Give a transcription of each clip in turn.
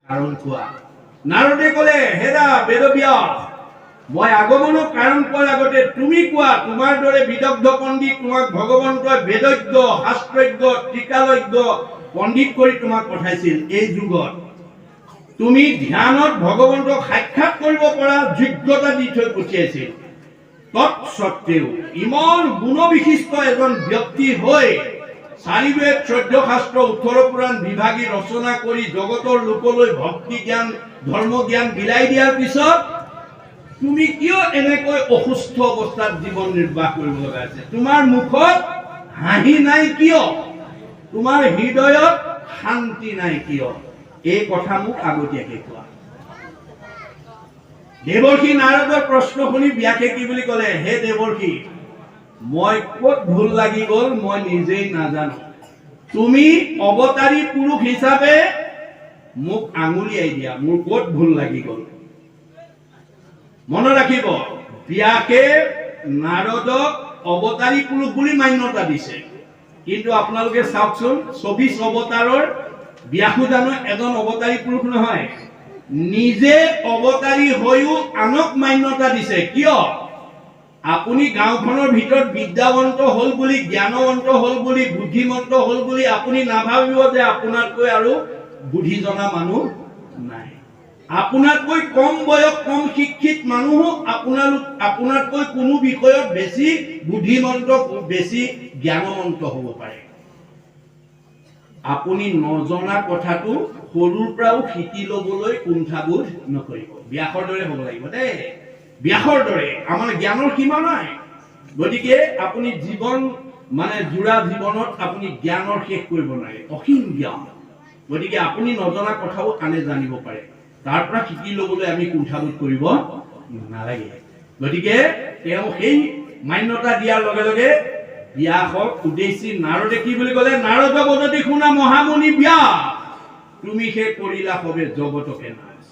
কাৰণ কোৱা। নাৰদে ক'লে, হেৰা বেদব্যাস, মই আগমনৰ কাৰণ কোৱাৰ আগতে তুমি কোৱা, তোমাৰ দৰে বিদগ্ধ পণ্ডিত, তোমাক ভগৱন্তই বেদজ্ঞ, শাস্ত্ৰজ্ঞ, ত্ৰিকালজ্ঞ পণ্ডিত কৰি তোমাক পঠাইছিল এই যুগত। তুমি ধ্যানত ভগৱন্তক সাক্ষাৎ কৰিব পৰা যোগ্যতা দি থৈ পঠিয়াইছিল। তৎসত্বেও ইমান গুণবিশিষ্ট এজন ব্যক্তি হৈ চাৰিবেদ, 14 শাস্ত্ৰ, 18 পুৰাণ বিভাগী ৰচনা কৰি জগতৰ লোকলৈ ভক্তি জ্ঞান, ধৰ্ম জ্ঞান বিলাই দিয়াৰ পিছত তুমি কিয় এনেকৈ অসুস্থ অৱস্থাত জীৱন নিৰ্বাহ কৰিব লগা হৈছে? তোমাৰ মুখত হাঁহি নাই কিয়? তোমাৰ হৃদয়ত শান্তি নাই কিয়? এই কথা মোক আগতীয়াকে কোৱা। দেৱৰ্ষি নাৰদৰ প্ৰশ্ন শুনি ব্যাসে কি বুলি ক'লে? হে দেৱৰ্ষি, মই ক'ত ভুল লাগি গ'ল মই নিজেই নাজানো। তুমি অৱতাৰী পুৰুষ হিচাপে মোক আঙুলিয়াই দিয়া, মোৰ ক'ত ভুল লাগি গ'ল। মনত ৰাখিব, ব্যাসে নাৰদক অৱতাৰী পুৰুষ বুলি মান্যতা দিছে। কিন্তু আপোনালোকে চাওকচোন, 24 অৱতাৰৰ ব্যাসো জানো এজন অৱতাৰী পুৰুষ নহয়? নিজে অৱতাৰী হৈও আনক মান্যতা দিছে কিয়? আপুনি গাঁওখনৰ ভিতৰত বিদ্যাৱন্ত হ'ল বুলি, জ্ঞানৱন্ত হ'ল বুলি, বুদ্ধিমন্ত হ'ল বুলি আপুনি নাভাবিব যে আপোনাতকৈ আৰু বুদ্ধি জনা মানুহ নাই। আপোনাতকৈ কম বয়স, কম শিক্ষিত মানুহো আপোনাতকৈ কোনো বিষয়ত বেছি বুদ্ধিমন্ত, বেছি জ্ঞানৱন্ত হ'ব পাৰে। আপুনি নজনা কথাটো সৰুৰ পৰাও শিকি ল'বলৈ কুণ্ঠাবোধ নকৰিব। ব্যাসৰ দৰে হ'ব লাগিব দেই। ব্যাসৰ দৰে আমাৰ জ্ঞানৰ সীমা নাই। গতিকে আপুনি জীৱন মানে যোৰা জীৱনত আপুনি জ্ঞানৰ শেষ কৰিব নোৱাৰে, অসীম জ্ঞান। গতিকে আপুনি নজনা কথাও আনে জানিব পাৰে, তাৰ পৰা শিকি ল'বলৈ আমি কুণ্ঠাবোধ কৰিব নালাগে। গতিকে তেওঁ সেই মান্যতা দিয়াৰ লগে লগে ব্যাসক উদ্দেশ্যি নাৰদে কি বুলি ক'লে? নাৰদ বদতি শুনা মহামুনি ব্যাস, তুমি সে কৰিলা সবে জগতকে নাশ।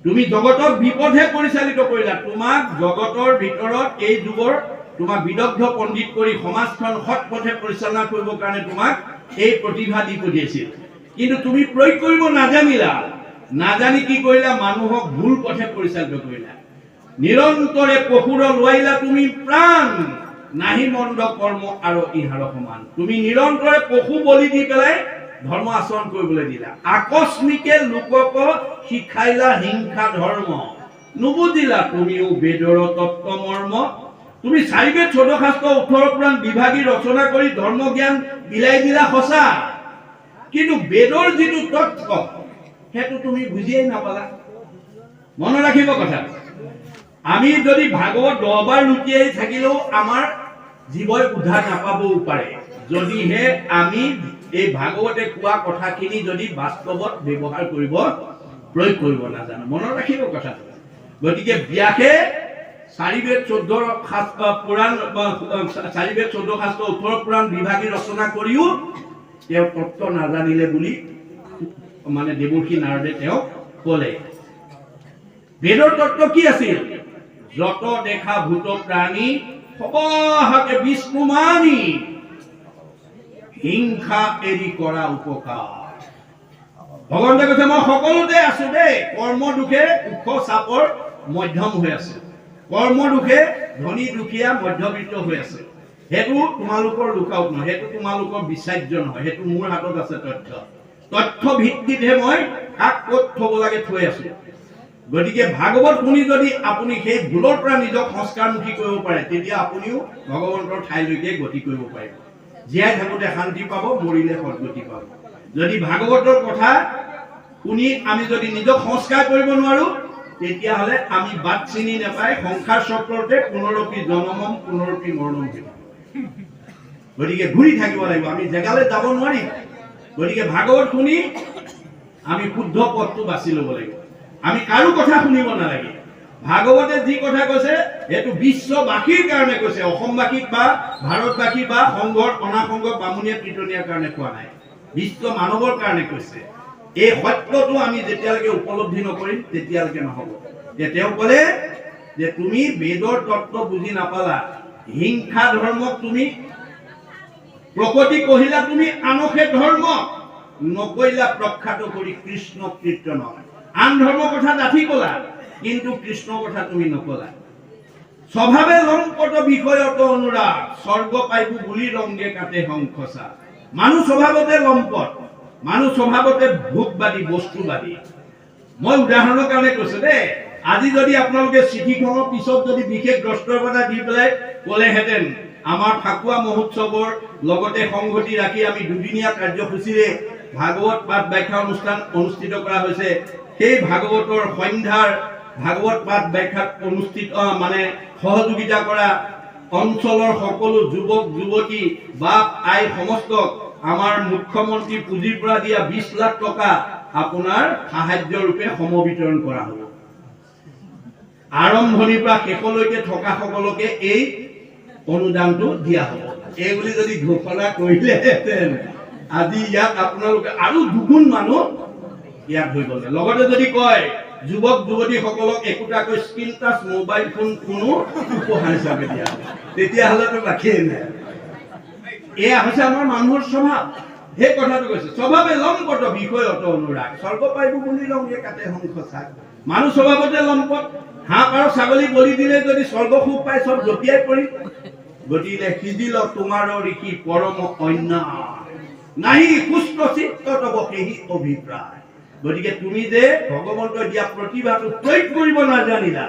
তুমি জগতক বিপথে পৰিচালিত কৰিলা। তোমাক জগতৰ ভিতৰত এই যুগৰ তোমাক বিদগ্ধ পণ্ডিত কৰি সমাজখন সৎ পথে পৰিচালনা কৰিবৰ কাৰণে তোমাক এই প্ৰতিভা দি পঠিয়াইছিল। কিন্তু তুমি প্ৰয়োগ কৰিব নাজানিলা। নাজানি কি কৰিলা? মানুহক ভুল পথে পৰিচালিত কৰিলা। নিৰন্তৰে পশুৰ লোৱাইলা তুমি প্ৰাণ, নাহি মন্দ কৰ্ম আৰু ইহাৰ সমান। তুমি নিৰন্তৰে পশু বলি দি পেলাই ধৰ্ম আচৰণ কৰিবলৈ দিলা। আকস্মিকে লোকক শিখাইলা হিংসা ধৰ্ম, নুবুজিলা তুমিও বেদৰ তত্ত্ব মৰ্ম। তুমি চাৰিবেদ, 14 শাস্ত্ৰ, 18 পুৰাণ বিভাগী ৰচনা কৰি ধৰ্ম জ্ঞান বিলাই দিলা সঁচা, কিন্তু বেদৰ যিটো তত্ত্ব সেইটো তুমি বুজিয়েই নাপালা। মনত ৰাখিব কথা, আমি যদি ভাগৱত 10বাৰ লুটিয়াই থাকিলেও আমাৰ জীৱই উদ্ধাৰ নাপাবও পাৰে, যদিহে আমি এই ভাগৱতে কোৱা কথাখিনি যদি বাস্তৱত ব্যৱহাৰ কৰিব, প্ৰয়োগ কৰিব নাজানো। মনত ৰাখিব কথাটো। গতিকে ব্যাসে চাৰিবেদ, 14 শাস্ত্ৰ পুৰাণ, চাৰিবেদ, 14 শাস্ত্ৰ, 18 পুৰাণ বিভাগী ৰচনা কৰিও তেওঁ তত্ত্ব নাজানিলে বুলি মানে দেৱৰ্ষি নাৰদে তেওঁক ক'লে। বেদৰ তত্ত্ব কি আছিল? যত দেখা ভূত প্ৰাণী সবাহাকে বিষ্ণু মানি, হিংসা এৰি কৰা উপকাৰ। ভগৱন্তে কৈছে, মই সকলোতে আছো দেই। কৰ্ম দোষে ওখ চাপৰ মধ্যম হৈ আছে, কৰ্ম দোষে ধনী দুখীয়া মধ্যবিত্ত হৈ আছে। সেইটো তোমালোকৰ লুকাউট নহয়, সেইটো তোমালোকৰ বিচাৰ্য নহয়, সেইটো মোৰ হাতত আছে তথ্য। তথ্য ভিত্তিতহে মই কাক ক'ত থব লাগে থৈ আছো। গতিকে ভাগৱত শুনি যদি আপুনি সেই ভুলৰ পৰা নিজক সংস্কাৰমুখী কৰিব পাৰে, তেতিয়া আপুনিও ভগৱন্তৰ ঠাইলৈকে গতি কৰিব পাৰিব। জীয়াই থাকোঁতে শান্তি পাব, মৰিলে সদগতি পাব। যদি ভাগৱতৰ কথা শুনি আমি যদি নিজক সংস্কাৰ কৰিব নোৱাৰো, তেতিয়াহ'লে আমি বাট চিনি নাপাই সংসাৰ চক্ৰতে পুনৰপি জনমম পুনৰপি মৰণম হৈ থাকিব। গতিকে ঘূৰি থাকিব লাগিব, আমি জেগালৈ যাব নোৱাৰিম। গতিকে ভাগৱত শুনি আমি শুদ্ধ পথটো বাছি ল'ব লাগিব। আমি কাৰো কথা শুনিব নালাগে। ভাগৱতে যি কথা কৈছে সেইটো বিশ্ববাসীৰ কাৰণে কৈছে, অসমবাসীক বা ভাৰতবাসী বা সংঘৰ অনাসংঘ বামুণীয়া কীৰ্তনীয়াৰ কাৰণে কোৱা নাই, বিশ্ব মানৱৰ কাৰণে কৈছে। এই সত্যটো আমি যেতিয়ালৈকে উপলব্ধি নকৰিম তেতিয়ালৈকে নহ'ব। যে তেওঁ ক'লে যে তুমি বেদৰ তত্ত্ব বুজি নাপালা, হিংসা ধৰ্মক তুমি প্ৰকতি কহিলা, তুমি আনসে ধৰ্ম। নকৈলা প্ৰখ্যাত কৰি কৃষ্ণ কীৰ্তন। আন ধৰ্মৰ কথা ডাঠি কলা, কিন্তু কৃষ্ণৰ কথা তুমি নকলা। স্বভাৱে লম্পট বিষয়ত অনুৰাগ, স্বৰ্গ পাইব বুলি ৰংগে কাটে শংখচা। মানুহ স্বভাৱতে লম্পট, মানুহ স্বভাৱতে ভোগবাদী, বস্তুবাদী। মই উদাহৰণৰ কাৰণে কৈছো দেই। আজি যদি আপোনালোকে চিঠিখনৰ পিছত যদি বিশেষ দ্ৰষ্টব্য দি পেলাই ক'লেহেঁতেন, আমাৰ ফাকুৱা মহোৎসৱৰ লগতে সংগতি ৰাখি আমি দুদিনীয়া কাৰ্যসূচীৰে ভাগৱত পাঠ ব্যাখ্যা অনুষ্ঠান অনুষ্ঠিত কৰা হৈছে, সেই ভাগৱতৰ সন্ধ্যাৰ ভাগৱত পাঠ ব্যাখ্যাত অনুষ্ঠিত মানে সহযোগিতা কৰা অঞ্চলৰ সকলো যুৱক যুৱতী, বাপ আই সমস্তক আমাৰ মুখ্যমন্ত্ৰী পুঁজিৰ পৰা দিয়া 20 লাখ টকা আপোনাৰ সাহায্য ৰূপে সমবিতৰণ কৰা হ'ব, আৰম্ভণিৰ পৰা শেষলৈকে থকা সকলকে এই অনুদানটো দিয়া হ'ব, এই বুলি যদি ঘোষণা কৰিলেহেঁতেন, আজি ইয়াত আপোনালোকে আৰু দুগুণ মানুহ ইয়াত হৈ গ'ল। লগতে যদি কয়, যুৱক যুৱতীসকলক একোটাকৈ স্ক্ৰীন টাচ মোবাইল ফোন কোনো উপহাৰ হিচাপে দিয়া হ'ব, তেতিয়াহ'লেতো বাকীয়ে নাই। এয়া হৈছে আমাৰ মানুহৰ স্বভাৱ। সেই কথাটো কৈছে, স্বভাৱে লম্পট বিষয়ত অনুৰাগ, স্বৰ্গ পাইব বুলি ৰংগে কাটে শংখ চাক। মানুহ স্বভাৱতে লম্পট। হাঁহ আৰু ছাগলী বলি দিলে যদি স্বৰ্গ সুখ পায়, চব জঁপিয়াই পৰিল। গতিকে সিজিল তোমাৰ ঋষি পৰম অন্যায়, নাহি সুস্থ চিত্ত তব সেহি অভিপ্ৰায়। গতিকে তুমি যে ভগৱন্তই দিয়া প্ৰতিভাটো প্ৰয়োগ কৰিব নাজানিলা,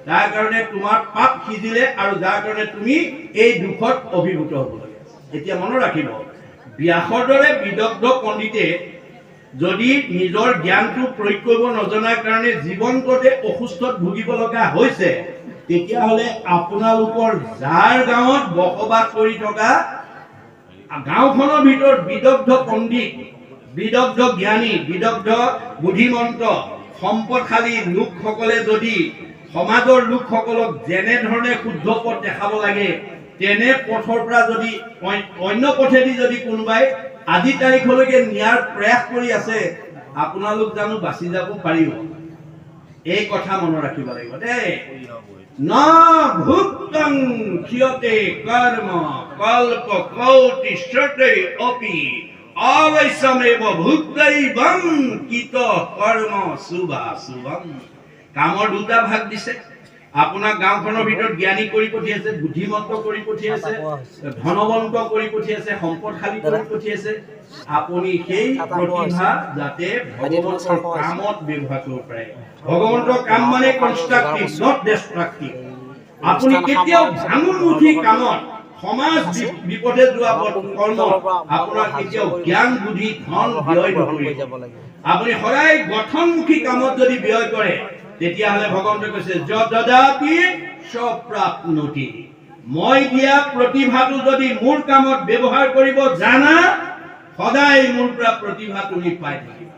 তাৰ কাৰণে তোমাৰ পাপ সিজিলে আৰু যাৰ কাৰণে তুমি এই দুখত অভিভূত হ'ব লাগে। এতিয়া মনত ৰাখিব, ব্যাসৰ দৰে বিদগ্ধ পণ্ডিতে যদি নিজৰ জ্ঞানটো প্ৰয়োগ কৰিব নজনাৰ কাৰণে জীৱনটোতে অসুস্থত ভুগিব লগা হৈছে, তেতিয়াহ'লে আপোনালোকৰ যাৰ গাঁৱত বসবাস কৰি থকা গাঁওখনৰ ভিতৰত বিদগ্ধ পণ্ডিত, বিদগ্ধ জ্ঞানী, বিদগ্ধ বুদ্ধিমন্ত, সম্পদশালী লোকসকলে যদি সমাজৰ লোকসকলক যেনেধৰণে শুদ্ধ পথ দেখাব লাগে, তেনে পথৰ পৰা যদি অন্য পথেদি যদি কোনোবাই আজি তাৰিখলৈকে নিয়াৰ প্ৰয়াস কৰি আছে, আপোনালোক জানো বাচি যাব পাৰিব? এই কথা মনত ৰাখিব লাগিব দেই। ন ভুক্তং ক্ষীয়তে কৰ্ম কল্প কৌটি শতে অপি অৱশ্যমেৱ ভুক্তৈবং কৃত কৰ্ম শুভাশুভম। কামৰ দুটা ভাগ দিছে। আপোনাক গাঁওখনৰ ভিতৰত জ্ঞানী কৰি পঠিয়াইছে, বুদ্ধিমন্ত কৰি পঠিয়াইছে, ধনৱন্ত কৰি পঠিয়াইছে, সম্পদশালী কৰি পঠিয়াইছে। আপুনি সেই প্ৰতিভা যাতে ভগৱন্তৰ কামত ব্যৱহাৰ কৰিব পাৰে। ভগৱন্তৰ কাম মানে কনষ্ট্ৰাক্টিভ, not destructive. আপুনি কেতিয়াও ভাঙোনমুখী কামত, সমাজ বিপথে যোৱা কৰ্মত আপোনাৰ কেতিয়াও জ্ঞান, বুদ্ধি, ধন ব্যয় নকৰিব। আপুনি সদায় গঠনমুখী কামত যদি ব্যয় কৰে, তেতিয়াহ'লে ভগৱন্তে কৈছে, যদদাতি সপ্ৰাপ্নতি। মই দিয়া প্ৰতিভাটো যদি মোৰ কামত ব্যৱহাৰ কৰিব জানা, সদায় মোৰ পৰা প্ৰতিভা তুমি পাই থাকিবা।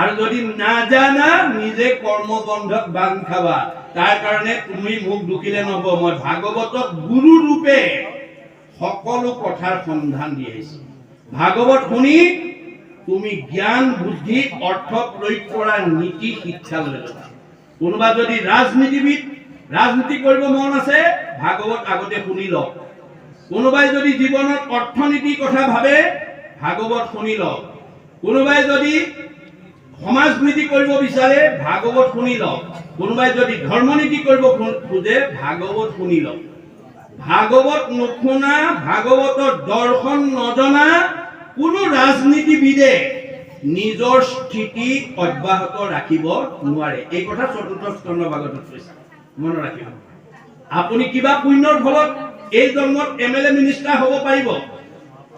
আৰু যদি নাজানা, নিজে কৰ্মবন্ধত বান্ধ খাবা। তাৰ কাৰণে তুমি মোক দুখিলে নহব। মই ভাগৱতত গুৰু ৰূপে সকলো কথাৰ সন্ধান দি আহিছো। ভাগৱত শুনি তুমি জ্ঞান, বুদ্ধি, অৰ্থ প্ৰয়োগ কৰাৰ নীতি শিক্ষা লৈ ল'বা। কোনোবা যদি ৰাজনীতিবিদ, ৰাজনীতি কৰিব মন আছে, ভাগৱত আগতে শুনি লওক। কোনোবাই যদি জীৱনত অৰ্থনীতিৰ কথা ভাবে, ভাগৱত শুনি লওক। কোনোবাই যদি সমাজনীতি কৰিব বিচাৰে, ভাগৱত শুনি লওক। কোনোবাই যদি ধৰ্মনীতি কৰিব খোজে, ভাগৱত শুনি লওক। ভাগৱত নুশুনা, ভাগৱতৰ দৰ্শন নজনা কোনো ৰাজনীতিবিদে নিজৰ স্থিতি অব্যাহত ৰাখিব নোৱাৰে। এই কথা চতুৰ্থ স্কন্ধ ভাগৱতত কৈছে, মনত ৰাখিব। আপুনি কিবা পুণ্যৰ ফলত এই জন্মত এমএলএ, মিনিষ্টাৰ হ'ব পাৰিব,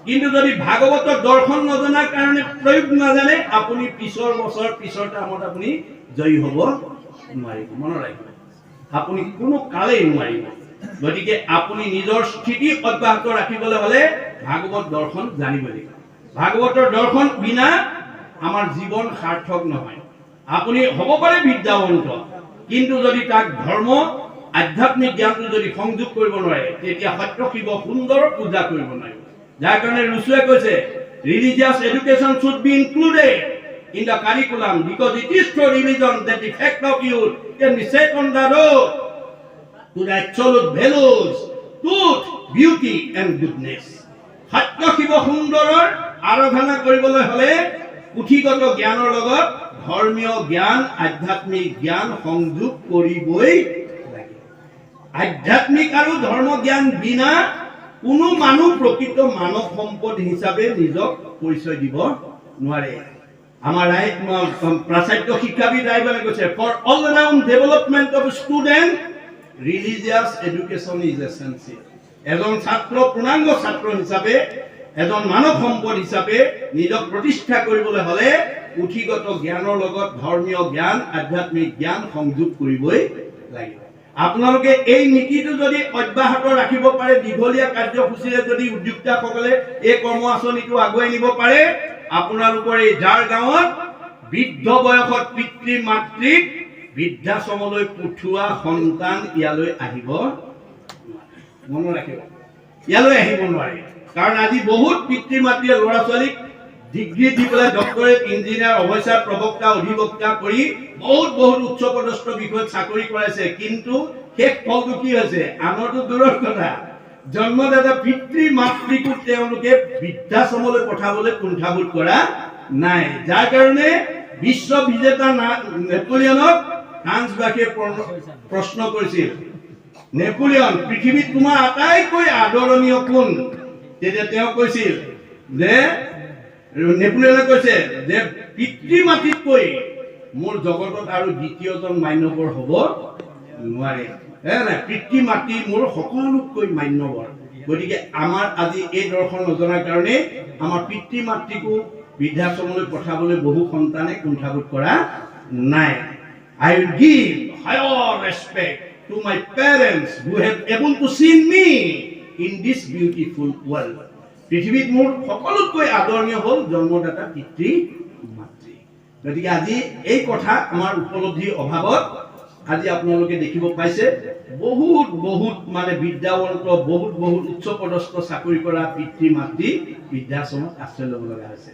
কিন্তু যদি ভাগৱতৰ দৰ্শন নজনাৰ কাৰণে প্ৰয়োগ নাজানে, আপুনি পিছৰ বছৰ, পিছৰ টাৰ্মত আপুনি জয়ী হ'ব নোৱাৰিব। মনত ৰাখিব, আপুনি কোনো কালেই নোৱাৰিব। গতিকে আপুনি নিজৰ স্থিতি অব্যাহত ৰাখিবলৈ হ'লে ভাগৱত দৰ্শন জানিব লাগিব। ভাগৱতৰ দৰ্শন বিনা আমাৰ জীৱন সাৰ্থক নহয়। আপুনি হ'ব পাৰে বিদ্যাৱন্ত, কিন্তু যদি তাক ধৰ্ম, আধ্যাত্মিক জ্ঞানটো যদি সংযোগ কৰিব নোৱাৰে, তেতিয়া সত্য শিৱ সুন্দৰ পূজা কৰিব নোৱাৰিব। যাৰ কাৰণে ৰুচুৱে কৈছে, "Religious education should be included in the curriculum because it is through religion that the fact of youth can be set on the road to the absolute values, truth, beauty and goodness." সত্য শিৱ সুন্দৰৰ আৰাধনা কৰিবলৈ হ'লে পুথিগত জ্ঞানৰ লগত ধৰ্মীয় জ্ঞান, আধ্যাত্মিক জ্ঞান সংযোগ কৰিবই লাগিব। আধ্যাত্মিক আৰু ধৰ্ম জ্ঞান বিনা কোনো মানুহ প্ৰকৃত মানৱ সম্পদ হিচাপে নিজক পৰিচয় দিব নোৱাৰে। আমাৰ ৰায় পাশ্চাত্য শিক্ষাবিদ ৰায়বানে কৈছে, "For all round development of student, religious education is essential." এজন ছাত্ৰ পূৰ্ণাংগ ছাত্ৰ হিচাপে, এজন মানৱ সম্পদ হিচাপে নিজক প্ৰতিষ্ঠা কৰিবলৈ হ'লে পুথিগত জ্ঞানৰ লগত ধৰ্মীয় জ্ঞান, আধ্যাত্মিক জ্ঞান সংযোগ কৰিবই লাগিব। আপোনালোকে এই নীতিটো যদি অব্যাহত ৰাখিব পাৰে, দীঘলীয়া কাৰ্যসূচীৰে যদি উদ্যোক্তাসকলে এই কৰ্ম আঁচনিটো আগুৱাই নিব পাৰে, আপোনালোকৰ এই জাৰ গাঁৱত বৃদ্ধ বয়সত পিতৃ মাতৃক বৃদ্ধাশ্ৰমলৈ পঠোৱা সন্তান ইয়ালৈ আহিব নোৱাৰে। মনত ৰাখিব, ইয়ালৈ আহিব নোৱাৰে। কাৰণ আজি বহুত পিতৃ মাতৃয়ে ল'ৰা ছোৱালীক ডিগ্ৰী দি পেলাই ডক্টৰেট, ইঞ্জিনিয়াৰ, অৱশ্যে প্ৰবক্তা, অধিবক্তা কৰি বহুত বহুত উচ্চ পদস্থ বিষয়ত চাকৰি কৰাইছে। কিন্তু শেষ ফলটো কি হৈছে? আনৰটো দূৰৰ কথা, জন্মদাতা পিতৃ মাতৃকো তেওঁলোকে বৃদ্ধাশ্ৰমলৈ পঠাবলৈ কুণ্ঠাবোধ কৰা নাই। যাৰ কাৰণে বিশ্ব বিজেতা নেপোলিয়নক ফ্ৰান্সবাসীয়ে প্ৰশ্ন কৰিছিল, "নেপোলিয়ন, পৃথিৱীত তোমাৰ আটাইতকৈ আদৰণীয় কোন?" তেতিয়া তেওঁ কৈছিল যে, নেপোলিয়নে কৈছে যে পিতৃ মাতৃতকৈ মোৰ জগতত আৰু দ্বিতীয়জন মান্যবৰ হ'ব নোৱাৰে। হে নাই, পিতৃ মাতৃ মোৰ সকলোতকৈ মান্যবৰ। গতিকে আমাৰ আজি এই দৰ্শন নজনাৰ কাৰণে আমাৰ পিতৃ মাতৃকো বৃদ্ধাশ্ৰমলৈ পঠাবলৈ বহু সন্তানে কুণ্ঠাবোধ কৰা নাই। I will give higher respect to my parents who have able to see me in this beautiful world. পৃথিৱীত মোৰ সকলোতকৈ আদৰণীয় হ'ল জন্মদাতা পিতৃ মাতৃ। গতিকে আজি এই কথা আমাৰ উপলব্ধিৰ অভাৱত আজি আপোনালোকে দেখিব পাইছে, বহুত বহুত মানে বিদ্যাৱন্ত, বহুত বহুত উচ্চ পদস্থ চাকৰি কৰা পিতৃ মাতৃ বৃদ্ধাশ্ৰমত আশ্ৰয় ল'ব লগা হৈছে।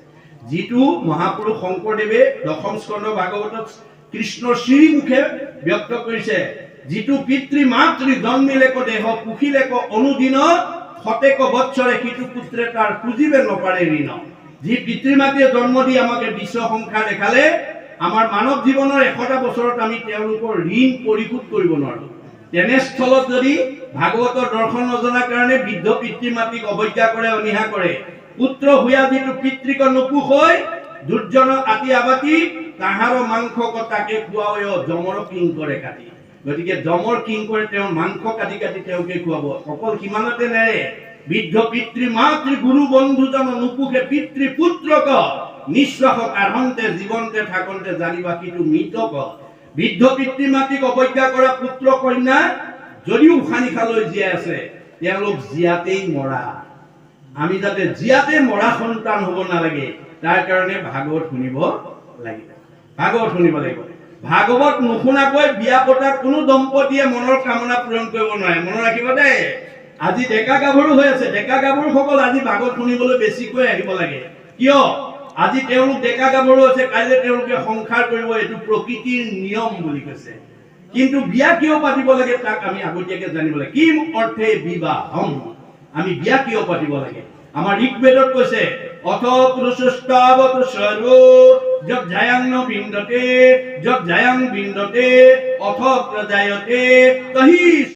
যিটো মহাপুৰুষ শংকৰদেৱে দশম স্কন্ধ ভাগৱতত কৃষ্ণৰ শ্ৰীমুখে ব্যক্ত কৰিছে, যিটো পিতৃ মাতৃ জন্মিলেক দেহ পুষিলেক অনুদিন, শতেক বৎসৰে সিটো পুত্ৰে তাৰ শুজিবে নপাৰে ঋণ। যি পিতৃ মাতৃয়ে জন্ম দি আমাকে বিশ্ব সংসাৰ দেখালে, আমাৰ মানৱ জীৱনৰ 100টা বছৰত আমি তেওঁলোকৰ ঋণ পৰিশোধ কৰিব নোৱাৰো। তেনেস্থলত যদি ভাগৱতৰ দৰ্শন নজনাৰ কাৰণে বৃদ্ধ পিতৃ মাতৃক অৱজ্ঞা কৰে, অনীহা কৰে, পুত্ৰ হুয়া যিটো পিতৃক নোপোষৈ, দুৰ্জন আতি আবাতি, তাহাৰ মাংসক তাকে খুৱায় যমৰ কিংকৰে কাটি। গতিকে যমৰ কিংকৰে তেওঁৰ মাংস কাটি কাটি তেওঁকে খুৱাব। অকল সিমানতে নেৰে, বৃদ্ধ পিতৃ মাতৃ গুৰু বন্ধুজন নোপোষে পিতৃ পুত্ৰক, নিশ্বাস কাঢ়ন্তে জীৱন্তে থাকন্তে জানিবা সিটো মৃতক। বৃদ্ধ পিতৃ মাতৃক অৱজ্ঞা কৰা পুত্ৰ কন্যা যদিও উশাহ নিশাহ লৈ জীয়াই আছে, তেওঁলোক জীয়াতেই মৰা। আমি যাতে জীয়াতে মৰা সন্তান হ'ব নালাগে, তাৰ কাৰণে ভাগৱত শুনিব লাগিব। ভাগৱত শুনিব লাগিব। ভাগৱত নুশুনাকৈ বিয়া পতা কোনো দম্পতীয়ে মনৰ কামনা পূৰণ কৰিব নোৱাৰে। মনত ৰাখিব দেই। আজি ডেকা গাভৰু হৈ আছে, ডেকা গাভৰুসকল আজি ভাগৱত শুনিবলৈ বেছিকৈ আহিব লাগে। কিয়? আজি তেওঁলোক ডেকা গাভৰু আছে, কাইলৈ তেওঁলোকে সংসাৰ কৰিব, এইটো প্ৰকৃতিৰ নিয়ম বুলি কৈছে। কিন্তু বিয়া কিয় পাতিব লাগে, তাক আমি আগতীয়াকৈ জানিব লাগে। কিম অৰ্থে বিবাহম, আমি বিয়া কিয় পাতিব লাগে? আমাৰ ঋগ্বেদত কৈছে, অথ পুৰুষস্তাৱত সৰ্ব যজ্ঞায়াং ন বিন্দতে, যজ্ঞায়াং বিন্দতে, অথ প্ৰজায়তে তহি।